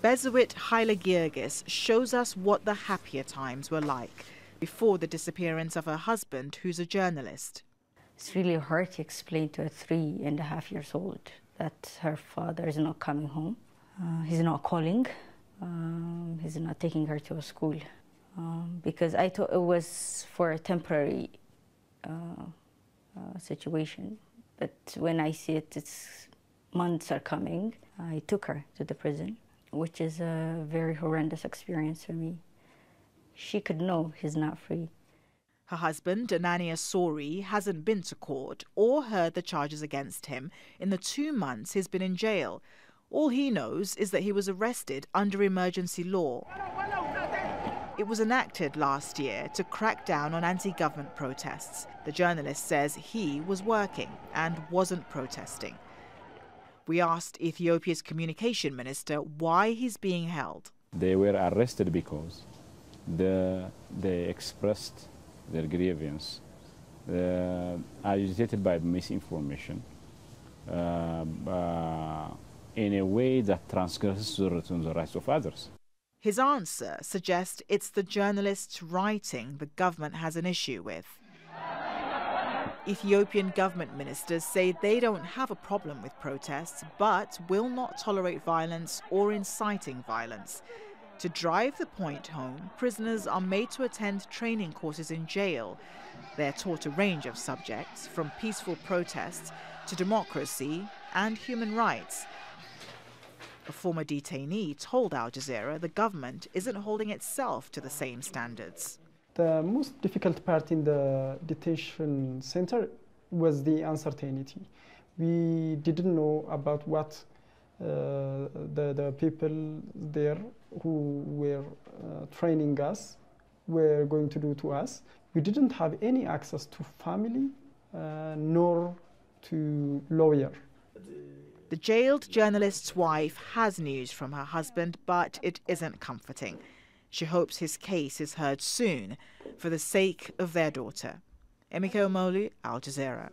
Bezawit Haile-Georgis shows us what the happier times were like before the disappearance of her husband, who's a journalist. It's really hard to explain to a 3.5-year-old that her father is not coming home. He's not calling. He's not taking her to a school. Because I thought it was for a temporary situation. But when I see it, it's months are coming. I took her to the prison, which is a very horrendous experience for me. She could know he's not free. Her husband, Anania Sori, hasn't been to court or heard the charges against him in the 2 months he's been in jail. All he knows is that he was arrested under emergency law. It was enacted last year to crack down on anti-government protests. The journalist says he was working and wasn't protesting. We asked Ethiopia's communication minister why he's being held. They were arrested because they expressed their grievance, agitated by misinformation in a way that transgresses the rights of others. His answer suggests it's the journalist's writing the government has an issue with. Ethiopian government ministers say they don't have a problem with protests, but will not tolerate violence or inciting violence. To drive the point home, prisoners are made to attend training courses in jail. They're taught a range of subjects, from peaceful protests to democracy and human rights. A former detainee told Al Jazeera the government isn't holding itself to the same standards. The most difficult part in the detention center was the uncertainty. We didn't know about what the people there who were training us were going to do to us. We didn't have any access to family nor to lawyer. The jailed journalist's wife has news from her husband, but it isn't comforting. She hopes his case is heard soon for the sake of their daughter. Emiko Molu, Al Jazeera.